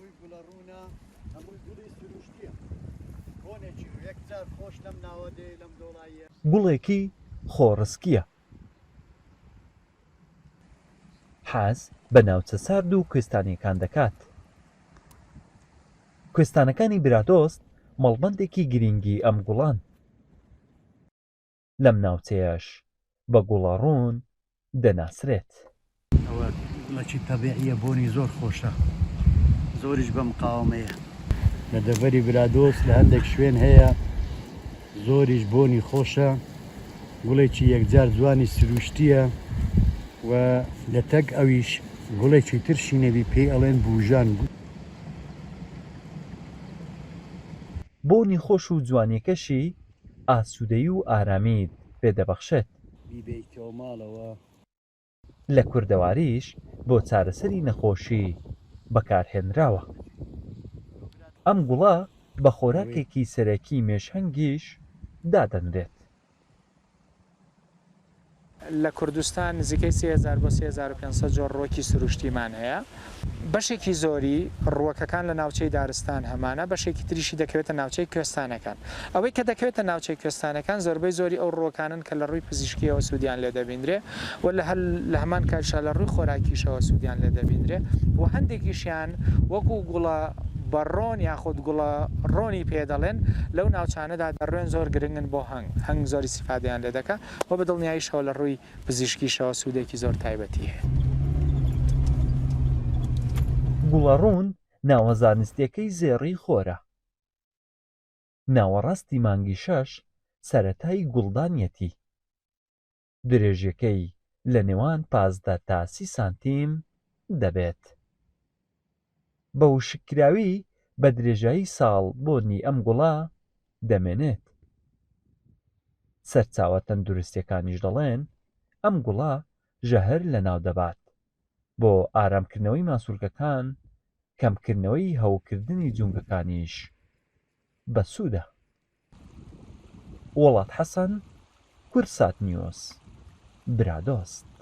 هەمووی گوڵە ڕوونە، هەمووی گوڵی سروشتییە. بۆنێکی یەکجار خۆش لەم ناوە دێ، لەم دۆڵاییە. گوڵێکی خۆڕسکییە. حەز بە ناوچە سارد و کوێستانییەکان دەکات. کوێستانەکانی برادۆست مەڵبەندێکی گرینگی ئەم گوڵەن. لەم ناوچەیەش بە گوڵەڕوون دەناسرێت. ئەوە گوڵێکی تەبیعیە بۆنی زۆر خۆشە زۆریش بە مقاوەمەیە. لە دەڤەری برادۆست لە هەندێک شوێن هەیە زۆریش بۆنی خۆشە گوڵێکی یەکجار جوانی سروشتیە و لە تەک ئەویش گوڵێکی ترشی نەبی پێی ئەڵێن بوژان. بۆنی خۆش و جوانیەکەشی ئاسوودەیی و ئارامیت پێ دەبەخشێت. بیبەیتەوە ماڵەوە. لە کوردەواریش بۆ چارەسەری نەخۆشی بەکارهێنراوە. ئەم گوڵە بە خۆراکێکی سەرەکی مێشهەنگیش دادەنرێت. لە کوردستان نزیکەی 3000 بۆ 3500 جۆر ڕووەکی سروشتیمان هەیە، بەشێکی زۆری ڕووەکەکان لە ناوچەی دارستان هەمانە، بەشێکی تریشی دەکەوێتە ناوچەی کوێستانەکان. ئەوەی کە دەکەوێتە ناوچەی کوێستانەکان زۆربەی زۆری ئەو ڕووەکانەن کە لە ڕووی پزیشکییەوە سوودیان لێ دەبیندرێ و لە لە هەمان کاتیشا لە ڕووی خۆراکیشەوە سوودیان لێ دەبیندرێ و هەندێکیشیان وەکوو گوڵە بەڕۆن یاخود گوڵە ڕۆنی پێ دەڵێن لەو ناوچانەدا دەڕوێن زۆر گرنگن بۆ هەنگ، هەنگ زۆر ئیستیفادەیان لێ دەکا و بە دڵنیاییشەوە لە ڕووی پزیشکیشەوە سوودێکی زۆر تایبەتی هەیە. گوڵەڕوون ناوە زانستییەکەی زێڕی خۆرە. ناوەڕاستی مانگی شەش سەرەتای گوڵدانیەتی. درێژیەکەی لە نێوان 15 تا 30 سانتیم دەبێت. بە وشککراوی بە درێژایی ساڵ بۆنی ئەم گوڵە دەمێنێت. سەرچاوە تەندروستیەکانیش دەڵێن ئەم گوڵە ژەهر لەناو دەبات، بۆ ئارامکردنەوەی ماسولکەکان، کەمکردنەوەی هەوکردنی جومگەکانیش بەسوودە. وڵات حەسەن، کوردسات نیوز، برادۆست.